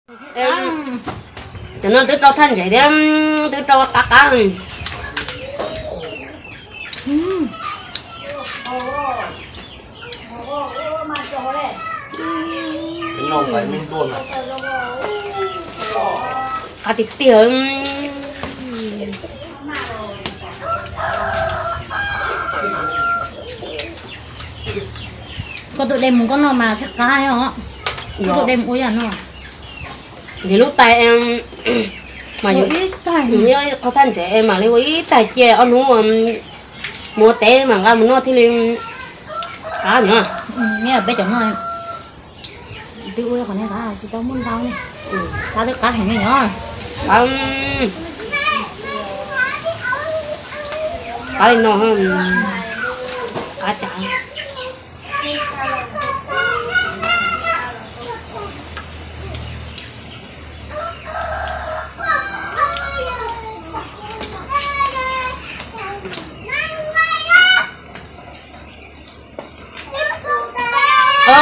Cov no twb rau thaj ntseg thiab, twb rau qab qab. Qab tiag tiag. Koj tus de mus koj noj mas thiaj qab os. Koj tus de mus ua yam no. Ces lub tais mas yuav ib qho thaj ntseg mam li ua ib tais cia ob hnub mus ua teb mas nqa mus noj thiaj li qab no. Peb cov no twb ua qhov no tsis tau muaj ntau ne. Qab twb qab heev ne os. Qab li no, qab cas.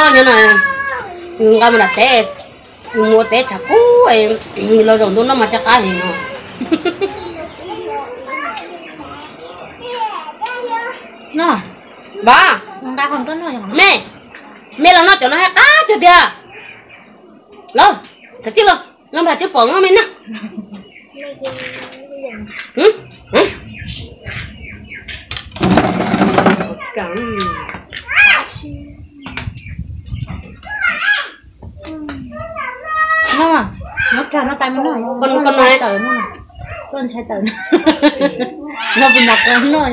Nyob no, yus nqa mus nram teb, yus mus ua teb tshav kub, los zaum ntuj noj mas tsw qab heev no. Npam, me, me los noj cov no thiaj qab tiag tiag. Los, kav tsij los, los npam tsw pom no me na. Noj, noj tais mus noj, koj ntshai tawm, noj puas nrog koj noj.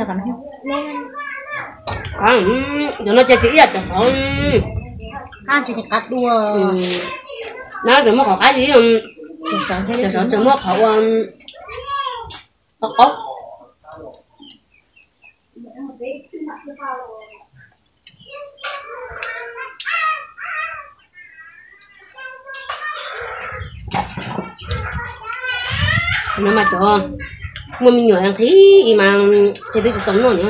Cov no ces tsis ib yam cov qhov qab, tsis qab dua. Nab tseem muaj qhov qab zib, cov saum tseem muaj qhov ua qaub qaub. No mas cov muaj me nyuam nqhis mas ces twb tsis txaus noj no.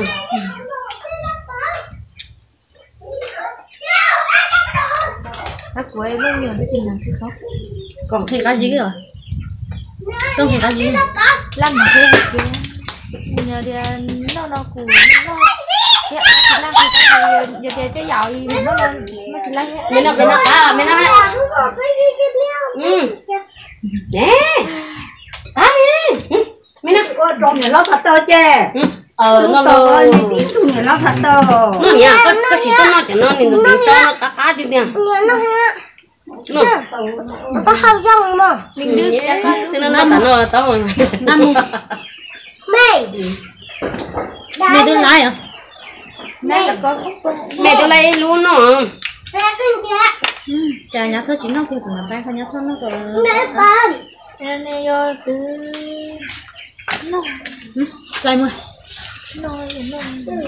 Koj nqhis qab zib os. Koj nqhis qab zib. Laj mas thiab, noj no kuv noj thiab, tsis laj nqhis qab zib, yog tias tej yam noj no noj tsis laj. Me no, me no qab, me no, me. Qab li. Me no. Ua rau niam hlob Phav Tau ces. Noj, niam, koj sim tuaj noj cov no, niam ntxawm tso no qab qab tiag tiag. Koj hau zoo mos. Twb noj tas no tau. Me twb laiv os. Me twb laiv ib lub no. Cas Nyav Thoj tsis noj kiag kuv mam pab Nyav Thoj noj kom. Txais muag,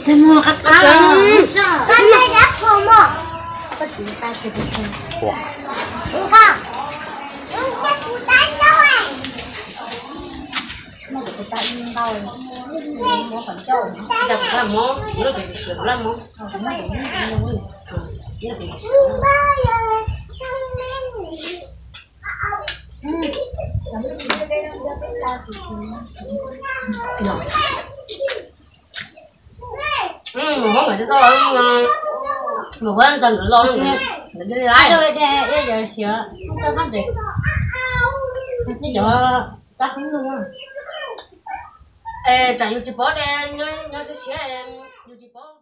txais muag qab qab. Mus huab nkawd tsis tau, mus huab ntxawg nkawd los nkawd li laiv. Tsam yus tsis paub, nyob siab siab, yus tsis paub.